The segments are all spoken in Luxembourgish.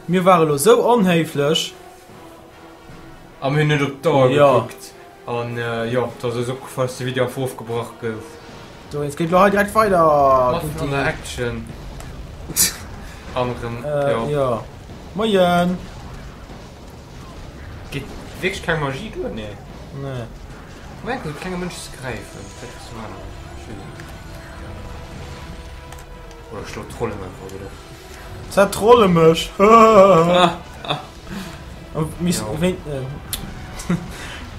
Mir ware lo sou onhéiflech. A mir hunn net op d'Auer Jo. gekuckt. An jo, et ass eis opgefall, dass de Video einfach ofgebrach gouf. So, jetzt geet lo hei direkt weider. Matten an der Action. An erëm, Äh, jo. jo. Moien. Geet wierklech keng Magie duer? Nee. Nee. Komm enke sou klenge Mënsch ze gräifen. Vläicht ass en aneren. Ech weess et net. Oder ech lo trollen einfach wieder. Zertrolle mech! Mis, Ja. wéin, äh,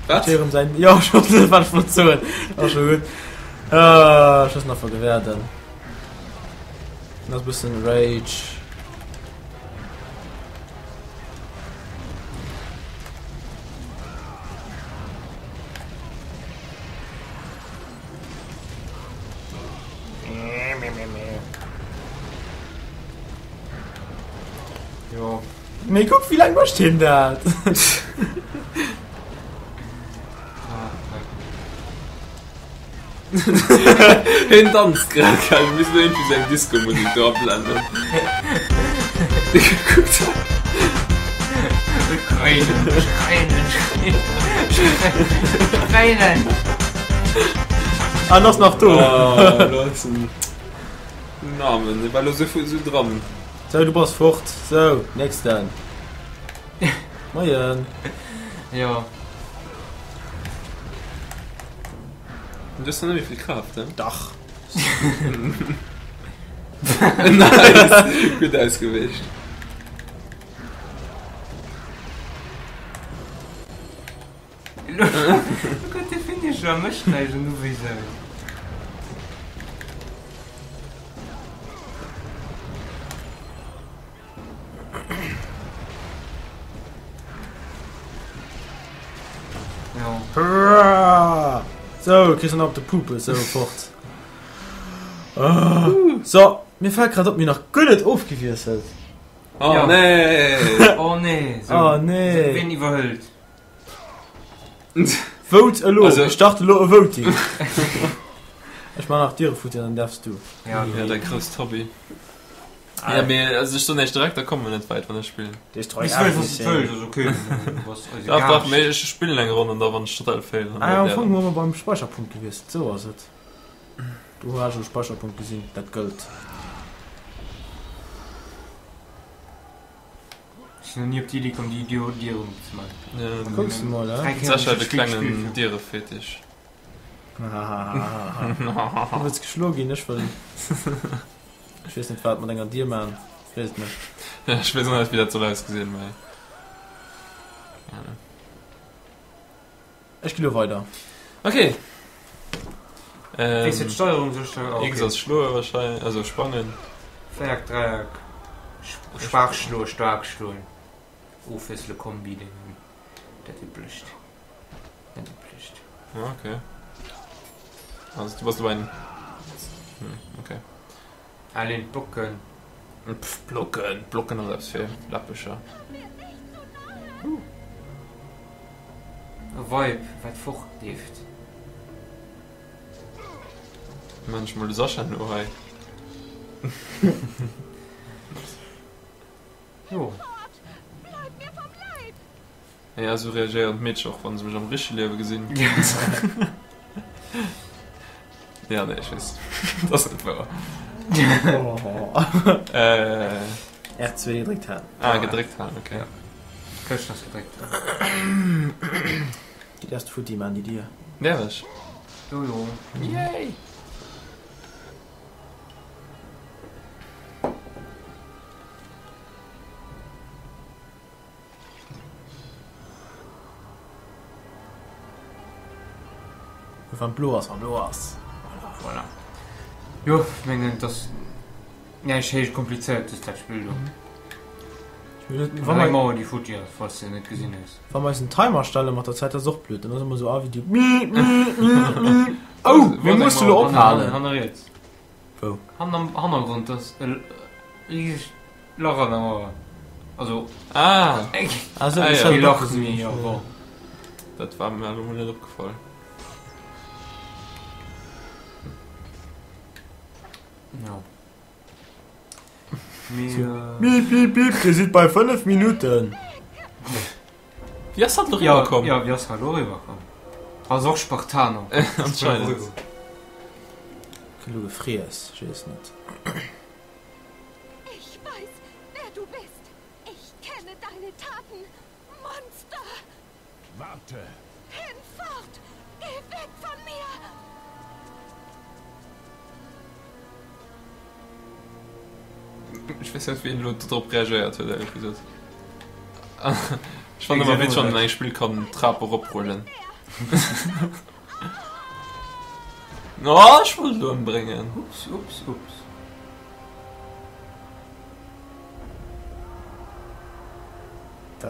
Wat? Jerem sein, ja, ich wusste nicht, was ich wollte sagen. Ach, schon gut. Ah, ich muss noch vergewerden. Das ist ein bisschen Rage. Jo. Mee kuck wéi laang mécht hien dat? Hien danzt grad, gell? Mir müssen irgendwie so eng Disco-Musik do ablenden. Kuckt. Schreinen, schreinen, schreinen. An ass nach do. Oh, lo ass en Namen, dee war lo sou sou dran. Sou, du bass fort. Sou, nächsten. Moien. Jo. Du hues nach net méi vill Kraaft, he? Dach. Nice! Gutt ausgewicht. Lo kënnt de Finisher a mécht näischt an du wéisou? Ja. So, kriegst du nach op de Pupe, so fort. Ah. So, mir fällt grad op, mir nach guer net ofgewiesselt. Oh Ja. nee! Oh nee. So. Oh nee. Ween iwwerhëlt? Vote elo! Also- Ech starte elo e Voting. Ech man nach d'Diere futti an dann därfs du. Ja, Ja, dein grousst Hobby. Ja, mee also ech soen iech direkt, da komme mer net wäit, wann ech spillen. Destroy Bis wëll, was du wëlls, ass okay. Was eis Dach, egal. dach, mee ech spillen eng Ronn an da wann ech total fail, dann Ah, am der Fong dann. hu mer beim Speicherpunkt gewiesselt, sou ass et. Do hu ech e Speicherpunkt gesinn, dat gëllt. Ech sinn nach ni op d'Iddi komm, déi Dier Dieren opzemaachen. Ja, Kucks du mol, Dräi eh? Kéier Sascha hat e duerch d'Spill klengen gespillt. Dierefetisch. Du wëlls geschloe ginn, ech wëll. Ech weess net, wat mat enger Dier man. Ech weess et net. Ech weess och net, wéi dat soll ausgesinn, mee. Ech gi lo weider. Okay. Wéi ass Ähm, d'Steierung? Soll ech da. Oh, X okay. ass schloe wahrscheinlech, also sprangen. Véiereck, Dräieck, schwaach schloen, staark schloen, ofwiessele, Kombi, Dingen, dat üblecht. Dat üblecht. Ah, okay. Also du bass lo ein. Hm, okay. Allez, Blocken. Pff, Blocken, Blocken ass eppes fir Läppecher. E Weib, wat fortleeft. Maan ech mol de Sascha no hei. Jo. Ja, esou reagéieren d'Meedcher och, wann se mech am richtege Liewe gesinn. Ja, nee, ech weess. Dat ass net wouer. Äh. R2 gedréckt halen. Ah, gedréckt halen, okay. Këscht ass gedréckt. Déi däerfs de futti man, déi Dier. Däerf ech? Jo, jo. Yay! Wann blo ass, wann blo ass. Voilà. Jo, ech mengen, et ass näischt héich komplizéiertes dat Spill do. Wa Eng mer, Mauer déi futti ass, falls de net gesinn hues. wa mer eis en Timer stelle mat der Zäit, dat ass och blöd. Dann ass ëmmer esou, ah, Video. Oh, mir musse lo ophalen. Hanner riets. Wou? Hanner am Hannergrond ass e riesegt Lach an der Mauer. Also Ah! eng Also, Ah, ech ja. hat e et och Lach, gesinn. mee jo, bon. Dat war mir elo mol net opgefall. Jo. Bip, bip, bip, Dir sidd bei 5 Minutten. Wéi ass dat elo eriwwer komm? Jo, wéi ass dat elo eriwwer komm? Ass och Spartaner. Anscheinend. Elo gefriess, ech weess net. Ich weiß, wer du bist. Ich kenne deine Taten, Monster! Warte! Hinfort! Geh weg von mir! Ech weess net wéi en elo drop reagéiert huet éierlech gesot. Ech fannen ëmmer witzeg wann en engem Spill kann d'Trap eroprullen. Oh ech wollt elo ëmbréngen. Ups, ups, ups.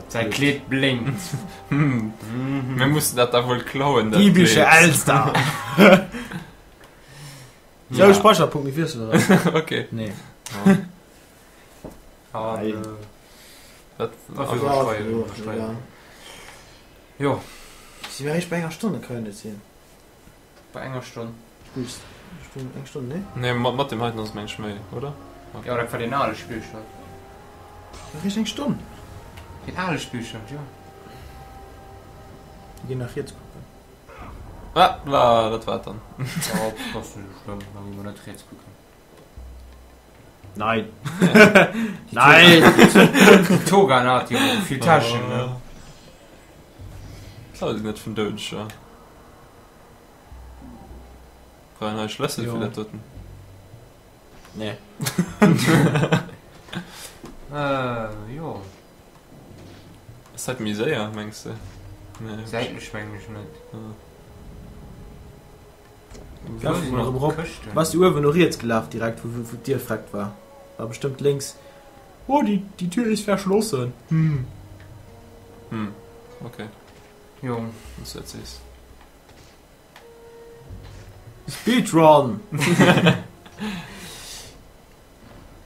Säi Kleed blénkt. Mir mussen dat da wuel klauen, dat Diebische Kleed. Elster! Sou, Speicherpunkt, mir wiesselen erëm. Okay. Nee. An, Nein. äh, Wat? Dafür übersteuern, übersteuern. Jo, Si mir eréischt bei enger Stonn, kann jo net sinn. bei enger Stonn. Spillst Stonn, eng Stonn, nee? Nee, mat, mat dem heiten ass et meng ech méi, oder? Jo, dat war deen ale Spillstand. Eréischt eng Stonn? Deen ale Spillstand, jo. Mir ginn nach riets kucken. Ah, la, dat war et dann. Jo, dat ass net esou schlëmm, da gi mer net riets kucken. Nein. Nein! Déi Toga hat jo och vill Täschen, ne? Klaut een net vun Doudeger? Brauch een nei Schlëssel fir dat doten? Nee. Äh, jo. Ass dat méi séier, mengs de? Nee. Säitlech mengen ech net. Laf mol erëm erop. Bass du uewen no riets gelaf direkt wou wou d'Dier freckt war? War bestëmmt lénks. Oh die die Tür ist verschlossen. Hm. Hm. Okay. Jo. Wann s du dat sees. Speedrun!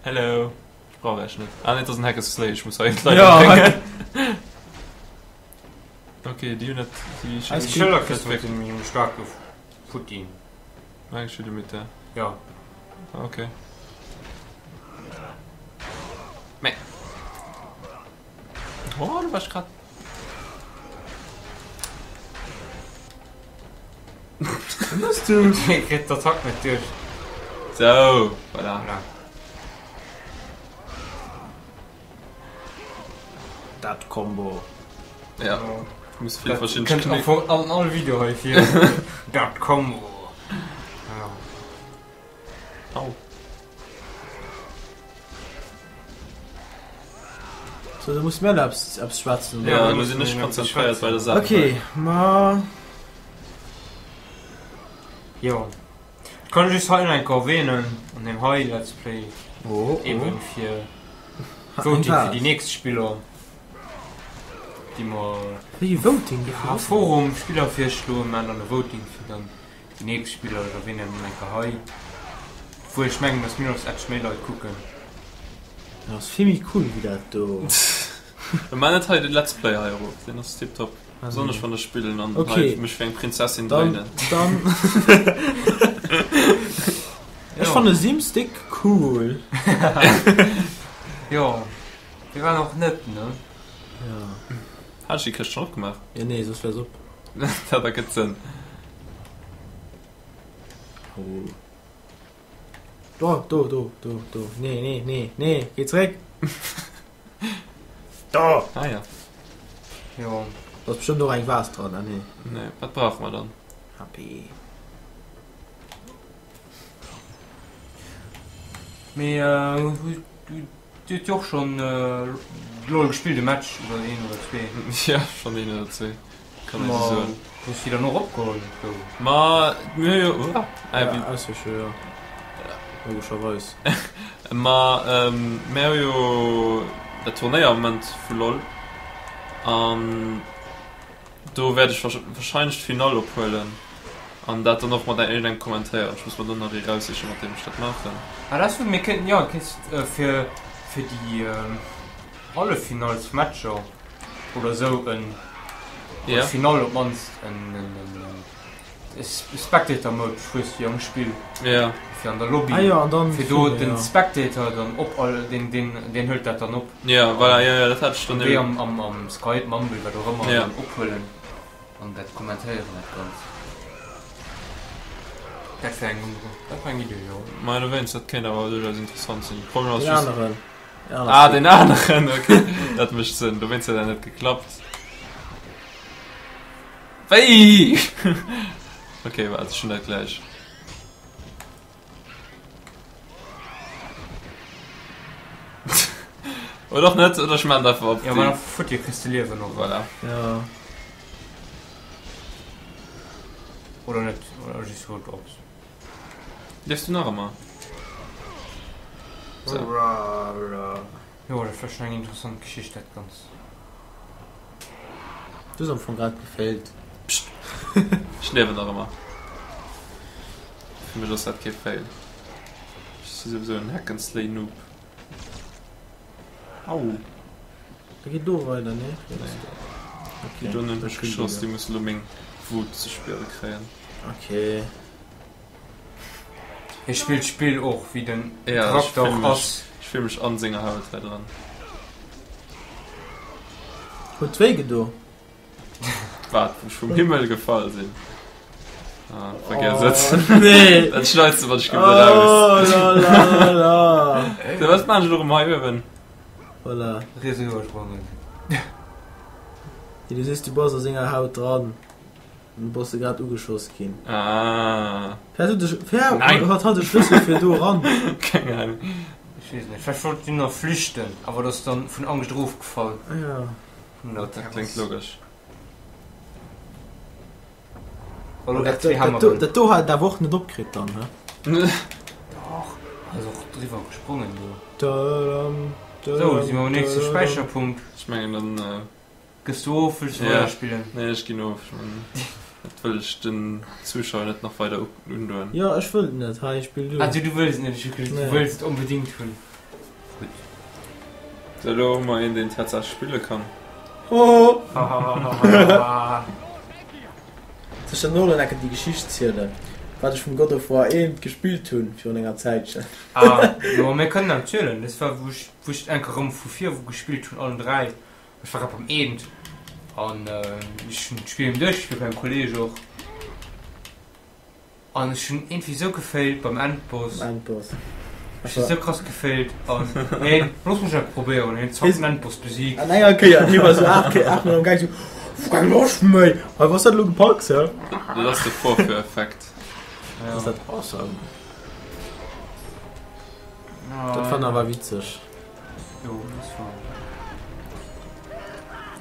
Hello. Ech brauch iech net. Ah nee, dat ass en Hack and Slay, ech muss hei d'Leit Ja. ëmbréngen. Okay, déi hunn net déi Déi Schëllerkëscht huet en mengem staarke Futti. Eng Schüttelmütte. Ja. Okay. Meh. Oh, du warst grad. Was du? Kritt d'Attack net duerch. So, voilà. Voilà. Dat Combo. Ja, ich muss vill verschiedene Kënnt am Knick. Fong an all Video hei vir. Dat Combo. Ja. Au. So, du muss mir eppes eppes schwätzen. Ja, wir du sinn müssen ech etwas konzentréiert bei der schwätzen. Saach. Okay, ma Jo. Ich kann just hei nach eng Kéier erwähnen, an deem hei Let's Play, oh, eben oh. fir Voting fir déi nächst Spiller, déi mer Wéi Voting? Ja, Forum, Spiller virschloen, man dann e Voting fir dann déi nächst Spiller. Ech erwähnen emol eng Kéier hei, obwuel ech mengen, dass mir nach ettlech méi Leit kucken. Dat ass vill méi cool wéi dat do. Mir man net hei de Let's Play hei erof, deen ass tiptop. Besonnesch wann ech spillen an Okay. hei mech wéi eng Prinzessin Dann, dréinen. dann. Ech fanne Sims déck cool. Jo, mir waren och net, ne? Ja. Hat ech déi Këscht schon opgemaach? Ja, nee, soss wär se op. Dat ergëtt Sënn. Oh. Do, do, do, do, do. Nee, nee, nee, nee, geh zréck. Do! Ah ja. Jo. Da ass bestëmmt och eng Vase dran, ah nee. Nee, wat brauche mer dann? HP. Mee du huet jo och schonn LOL gespillt, e Match oder een oder zwee. Ja, schonn een oder zwee, kann ee sou soen. Hues déi dann och opgeholl do? Ma mir hu jo, ah, Ja, auswäsche, jo. Logescherweis. Ma mir hu jo dat Turnéier am Moment vu LOL an do wäert ech wahrscheinlech d'Finall ophuelen an dat dann och mat iergendengem kommentéieren. Ech muss mer dann nach ee raussichen, mat deem ech dat maachen. Ah, dat ass gutt. Mir kéinten, jo, kéinst fir fir déi Halleffinallsmatcher oder esou en, oder Ja. d'Finall op d'mannst en, en, en. Spectator Mode hues du jo am Spill. Ja. Fir an der Lobby. Ah jo, an dann Fir do filmen, den ja. Spectator dann op all, deen, deen, deen hëlt dat dann op. Ja, voilà, ja, ja, dat hat ech dann Wéi eben. am, am, am Skype, Mumble, wat och ëmmer, Ja. dann ophuelen an dat kommentéieren, dat Ganzt. Dat wär eng, dat wär eng Idee, jo. Mä dowéinst, dat kéint awer duerchaus interessant sinn. Problem ass Den just. aneren. Den anere Ah, Stream. den aneren, okay. Dat mécht Sënn. Dowéinst huet dat net geklappt. Wéi? Okay, waart, ech hunn dat gläich. Oder och net, oder ech maan et einfach op Ja, ma déi. da futti kriss de Liewen och. Voilà. Ja. Oder net, oder just hold op. Liefs du nach ëmmer? So. Hurra, hurra. Jo, dat war schon eng interessant Geschicht, dat Ganzt. Du hues am Fong grad gefailt. Psst. Ech liewen nach ëmmer. Fir mech ass dat kee Fail. Ech si souwisou en Hack and Slay Noob. Au. Da geet do weider, nee? Nee. Okay. Déi do hunn Da mech spillt geschoss, wieder. déi musse lo meng Wut ze spiere kréien. Okay. Hie spillt d'Spill och wéi den Ja, ech Charakter fill och mech, ass. ech fill mech an senger Haut hei dran. Huet wéi gedo. Wat, wou ech vum Himmel gefall sinn? Ah, vergiess et. Oh, nee. Dat schneidst du, wann ech ginn eraus. Oh la la la. So, wat maan ech elo erëm hei uewen? Voilà. Riese iwwersprangen. Ja, du sees, du bass a senger Haut dran. Du bass de grad ugeschoss ginn. Ah. Fährt du de, fährt, Nein. hat hat de Schlüssel fir do ran? Keng Ahnung. Ech weess net, vläicht wollt hien nach flüchten, awer ass dann vun Angscht erofgefall. Ah ja. Vun der Dat kléngt Terrass. logesch. War lo Dat, R2 dat, do, Hammeren. dat do hat awer och net opkritt dann, hä? Dach, ass och driwwer gesprongen do. Tadam, Sou, si mer um nächste tadam. Späicherpunkt. Ech mengen dann. Äh, Gëss du of, wëlls du Ja. weider spillen? Nee, ech ginn of. Ech mengen, dat wëll ech den Zuschauer net nach weider undoen. Jo, ech wëll et net. Hei, spill du. Also du wëlls et net, ech hu geduecht, du Nee. wëlls et onbedingt hunn. Gutt. So, elo hu mer een, deen tatsächlech spille kann. Hoho! Hahahaha. Soll ech der Nolan enke déi Geschicht zielen, wat ech vum God of War 1 gespillt hunn virun enger Zäitchen? Ah, jo, mir kënnen dat zielen. Dat war, wou ech, wou ech enke rëm vu vir gespillt hunn, allen 3. Ech war grad beim Eent an ech hunn d'Spill erëm duerchgespillt beim Kolleg och an ech hunn iergendwéi sou gefailt beim Endboss. Beim Endboss. Ech hunn sou krass gefailt an hien, looss mech dat probéieren, hien zack den Endboss besiegt. An enger Kéier, hie war sou 8 Kéier, 8 mol am Gaang, sou, Puh, keng Loscht méi! Hei, was dat elo gepackt, hä? Dat ass de Vorführeffekt. Ja. Ass dat awesome. Dat fand awer witzeg. Jo, das war.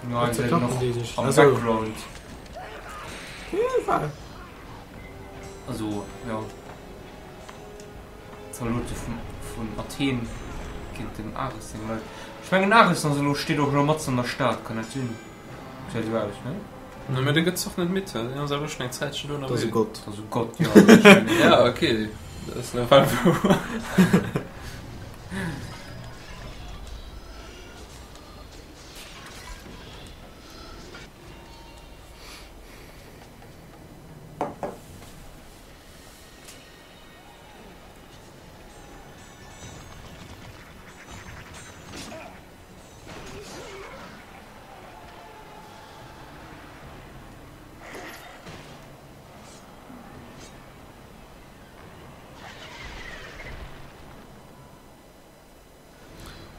Wat Nein, zerklappen noch déi sech? am Also, Background. Also, ja. Zalote vun, vun Athen géint dem Ares seng Leit. Ech mengen Ares ass elo, steet och elo matzen an der Stad, kann dat sinn? Gesäit esou aus, ne? No, mee dee gëtt s'och net midd, deen ass awer schon eng Zäitchen do dat ass e ënnerwee. Gott. Dat ass e Gott, ja. Ech mengen, Ja, okay. Dat ass nawell wouer.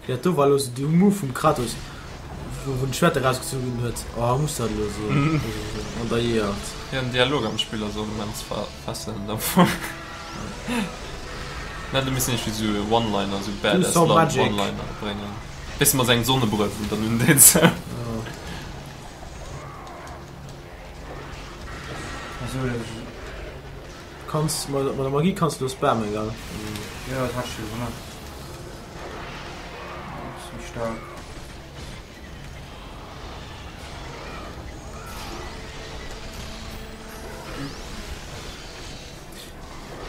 Dat do war elo sou de Move vum Kratos, wou en d'Schwert erausgezunn huet. Oh, muss dat elo sinn? An der Jeeërt. Jo, den Dialog am Spill ass och immens fesselnd am Fong. Net e missten iergendwéi sou One-Liner, sou badass One-Liner bréngen. Weess de, mat sengem Sonnebrëll, wou en dann undeet sou. Kanns mat der Magie kanns du lo spammen, gell? Jo, dat hat ech jo gemaach. Ass méi staark.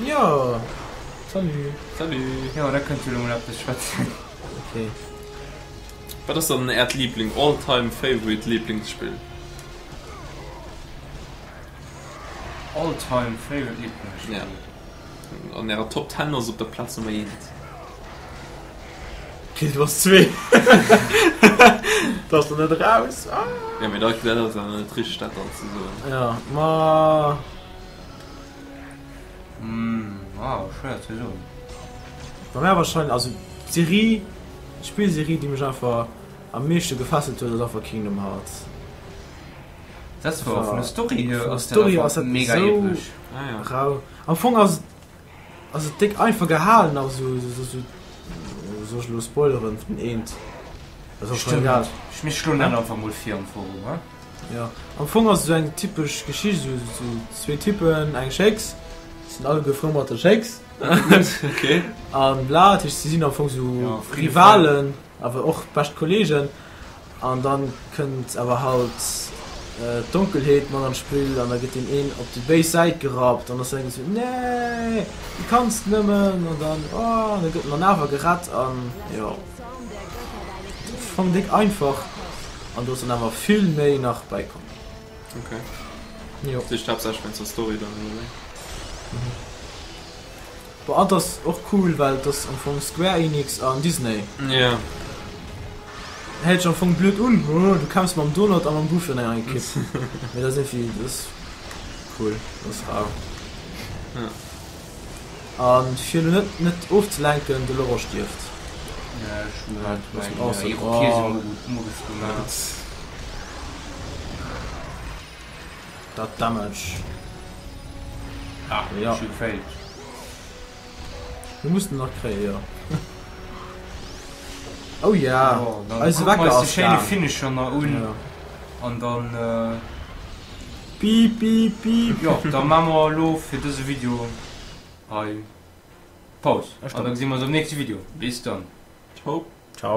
Jo, salut. Salut. Jo, da kënnt jo lo mol eppes schwätzen. Okay. Wat ass dann äert Liebling, all time favorite Lieblingsspill? All time favorite Lieblingsspill. Ja. An ärer Top 10 ass op der Plaz Nummer 1. Guild Wars 2. Dat ass nach net eraus. Ah. Ja, mee dat ass awer net richteg dat dann ze soen. Ja, ma. Mm, ah, schwéier ze soen. Bei mär wahrscheinlech, also d'Serie, d'Spillserie déi mech einfach am meeschte gefesselt huet ass einfach Kingdom Hearts. Dat war vun der Story hier ass dat Story ass einfach dat mega esou epesch. Ah, ja. rau. Am Fong ass et ass et déck einfach gehalen, awer sou sou sou soll ech elo spoileren fir den Eent? Ass och schon egal. Ech mir schloen dat einfach mol vir am Forum, he? Jo, am Fong ass et sou eng typesch Geschicht, sou sou zwee Typen, eng Schécks, sinn alleguer frou mat der Schécks. Okay. An bla, dat heescht si sinn am Fong sou Ja, Friede, Rivalen, awer och bescht Kollegen. An dann kënnt awer halt d'Donkelheet mat an d'Spill an da gëtt deen een op déi béis Säit gerappt an ass dann esou nee du kanns nëmmen an dann oh an da gëtt en dann awer gerett an jo fong déck einfach an do ass dann awer vill méi nach bäikomm. Okay. Jo. Dat heescht haaptsächlech wéinst der Story dann oder wéi? Bon, an ass och cool, well et ass am Fong Square Enix an Disney. Ja. Héiert sech am Fong blöd un, oh, du kämpfs mam Donald a mam Goofy an enger Ekipp. Mee dat ass irgendwie, dat ass cool, dat ass rar. Ja. An fir elo net, net ofzelenken, de Laurent stierft. Ja, ech hunn grad Das mäin ass awesome. Irokese-Modus gemaach. Dat Damage. Ah, Ja. ech hu gefailt. Mir mussen nach kréien, jo. Oh ja, Jo, dann eise kucke mer Wecker eis de ass schéine gaang. Finisher nach un Ja. an dann, äh, Piip, piip, piip. jo, da maache mer elo fir dëse Video hei Paus. Ech An da gesi mer eis am nächste Video. Bis dann. Ciao. Ciao.